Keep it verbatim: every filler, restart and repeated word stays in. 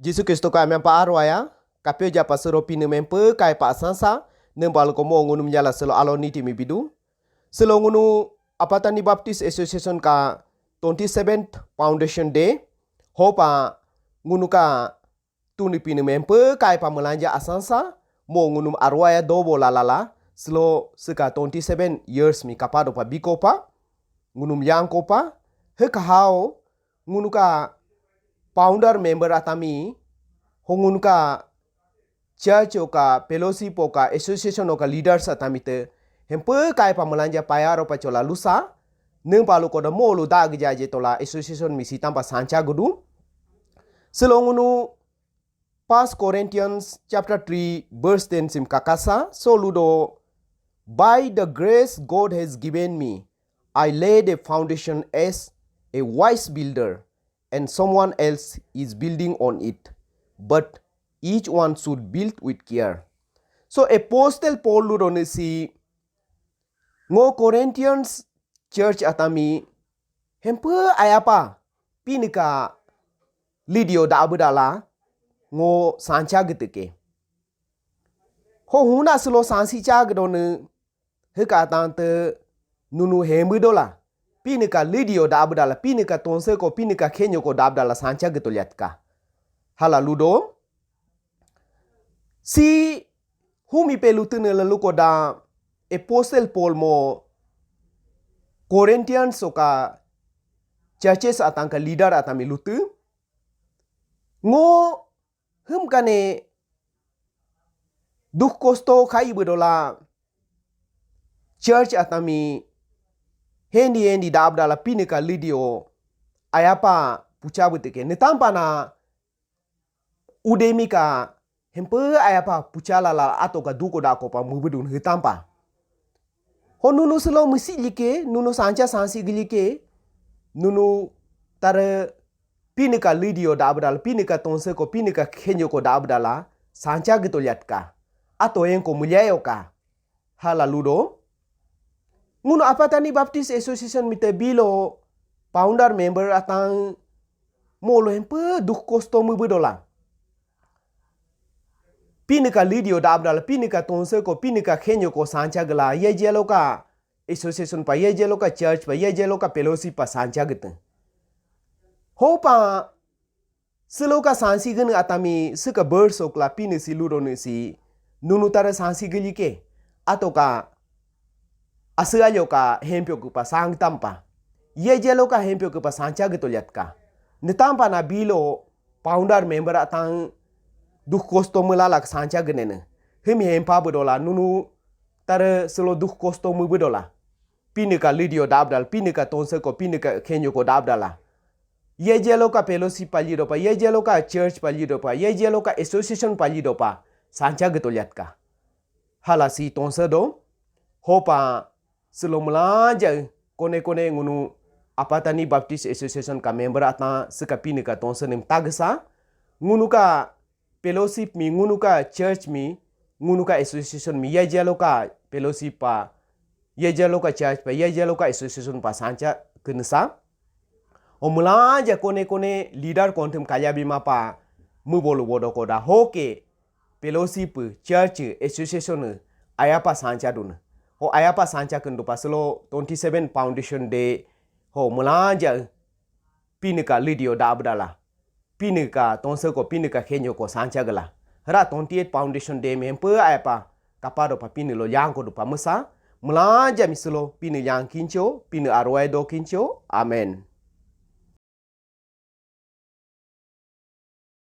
Jisu Kristo ka amyang pa arwaya, kapyo japa sero Pinii mi hempyo kaipa asansa, niimpalukoda mo ngunumi jala silo alo niti mi bidu. Silo ngunu Apatani Baptist Association ka twenty-seventh Foundation Day, hopa ngunu ka tuni Pinii mi hempyo kaipa miilanja asansa, mo ngunumi arwaya dobo lalala, silo siika twenty-seven years mi kapado pa bikopa, ngunumi yangkopa, hiika hao, ngunu ka founder member atan mi, ho ngunu ka church hoka, fellowship hoka, association hoka leaders atan mi te, hempyo kaipa miilanja payaro pa chola lusa, niimpalukoda molu dagjaje tola association mi sitan pa sancha gudu. Silo ngunu First Corinthians chapter three verse ten simi kakasa, so ludo, "By the grace God has given me, I laid a foundation as a wise builder, and someone else is building on it. But each one should build with care." So Apostle Paul ludo nii si, ngo Corinthians church atan mi, hempyo ayapa, Pinii ka lidio dabdala, ngo sancha gitike. Ho huna silo sansi cha gido nii, hiika atan te nunu hembu dola, Pinii ka lidio dabdala, Pinii ka tonse ko, Pinii ka khenyo ko dabdala sancha gito lyatka. Hala ludo. Si humi pe lutii nii lalukoda Apostle Paul mo Corinthians hoka churches atan ka leader atan mi lutii. Ngo hum kane dukh kosto khai bidola church atan mi hendi hendi dabdala Pinii ka lidio ayapa pucha butike. Niitampa na udemi ka hempyo ayapa pucha lala ato ka duko dako pa mubudun hiitampa. Ho nunu silo miisi like, nunu sancha sansi gilike, nunu tare Pinii ka lidio dabdala, Pinii ka tonse ko, Pinii ka khenyo ko dabdala sancha gito lyatka. Ato en ko mulyayo ka. Hala ludo. Ngunu Apatani Baptist Association mi te bilo founder member atan molu hempyo dukh kosto mubudola, Pinii ka lidio dabdala, Pinii ka tonse ko, Pinii ka khenyo ko sancha gala, yejelo ka association pa, yejelo ka church pa, yejelo ka fellowship pa sancha gitee. Hopa silo ka sansi gene atan mi siika verse hokla Pinii si ludo nii si, nunu tare sansi gilike, ato ka asu alyo ka hempyo kupa sangtampa, yejelo ka hempyo kupa sancha gito lyatka. Niitampa na bilo founder member atan dukh kosto miilala ka sancha gene nii. Himi hempa budola, nunu tare silo dukh kosto mubudola, Pinii ka lidio dabdala, Pinii ka tonse ko, Pinii ka khenyo ko dabdala, yejelo ka fellowship pa lido pa, yejelo ka church pa lido pa, yejelo ka association pa lido pa sancha gito lyatka. Hala si tonse do. Hopa silo miilanja kone kone ngunu Apatani Baptist Association ka member atan siika Pinii ka tonse niimi tagsa, ngunu ka fellowship mi, ngunu ka church mi, ngunu ka association mi, yejelo ka fellowship pa, yejelo ka church pa, yejelo ka association pa sancha kinsa. O miilanja kone kone leader kontum kalya bima pa mubolu bodo koda hoke fellowship, church, association ayapa sancha dun. Ho ayapa sancha kindu pa silo twenty-seven Foundation Day ho miilanja Pinii ka lidio dabdala, Pinii ka tonse ko, Pinii ka khenyo ko sancha gala. Hara twenty-eight Foundation Day mi hempyo ayapa kapado pa Pinii lo yangko dupa miisa. Miilanja mi silo Pinii yang kincho, Pinii arwai do kincho. Amen.